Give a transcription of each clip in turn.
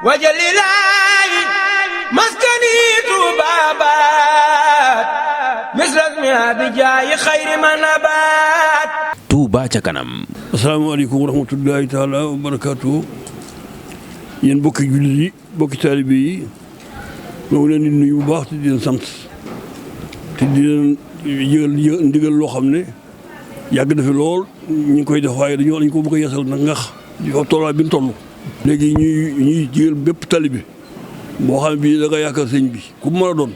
wajalilaayi maskani tuubaabaat misrasmi abijaayi xayri manabaat. Touba ca kanam. asalaamaaleykum wa rahmatullahi taala wa barakaatu. yéen bokki jullit yi bokki taalibe yi ñoo ngi leen di nuyu bu baax te di leen sant te di leen yëgal ndigal loo xam ne yàgg na fi lool ñu ngi koy def waaye dañu ko bëgg a yeesal nag ngax di fa tollaa bi ñu toll. léegi ñuy jëgal bépp taalibe boo xam ne bii da nga yaakaar sëñ bi ku mu mën a doon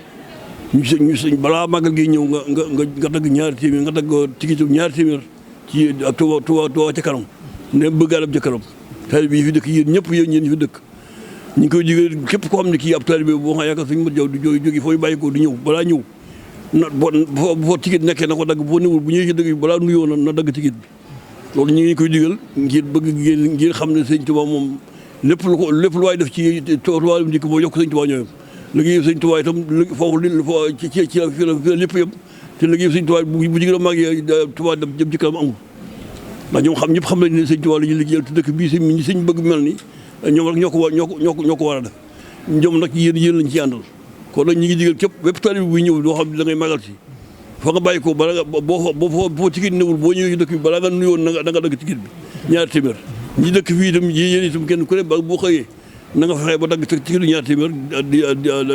ñu sëñ balaa màggal gi ñëw nga dagg ñaari téeméer nga dagg tikitu ñaari téeméer ci ak Touba ca kanam ne bëgg a dem ca kanam. taalibe yi fi dëkk yéen ñëpp yéen ñi fi dëkk ñu ngi koy digal képp koo xam ne kii ab taalibe boo xam yaakaar sëñ Mat Jaw di jóge fooy bàyyi ko di ñëw balaa ñëw na bu fa ticket nekkee na ko dagg boo newul bu ñëwee ci dëkk bi balaa nuyoo na dagg ticket bi loolu ñu ngi koy digal ngir bëgg ngir xam ne sëñ Touba moom lépp lu waay def ci Touba dikk boo yokk sëñ Touba ñooyam liggéey sëñ Touba itam foofu ci la lépp yem te liggéey sëñ Touba bu jigéen a màggee Touba dem jëm ci kanam amul ndax ñoom ñëpp xam nañ ne sëñ Touba la ñuy liggéeyal te dëkk bii sëñ bëgg mel ni ñoom rek ñoo ko war a def ñoom nag yéen lañ ci àndal kon nag ñi ngi digal képp bépp taalibe buy ñëw doo xam ne da ngay magal si fa nga bàyyi ko bala nga boo ticket newul boo ñëwee ci dëkk bi balaa nga nuyoon da nga dagg ticket bi ñaari téeméer ñi dëkk fii itam yéen itam kenn ku ne ba boo xëyee na nga fexe ba dagg ticket bi ñaari téeméer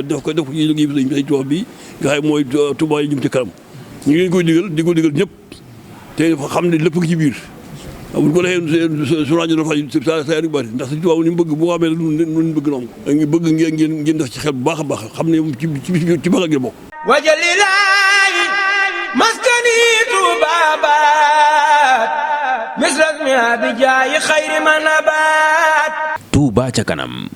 def ko ci liggéey bi sëñ Touba bi nga xam mooy Touba yi jëm ci kanam ñu ngi leen koy digal di ko digal ñëpp te xam ne lépp ngi ci biir bu ko defee su rajo dafa saa yu bari ndax sëñ Touba ni mu bëgg boo xamee lu bëgg noonu ngi bëgg ngeen def ci xel bu baax a baax xam ne ci magal gi bokk. wajalilaayi maskani tuubaabaat misrasmi abijaayi xayri manabaat. Touba ca kanam.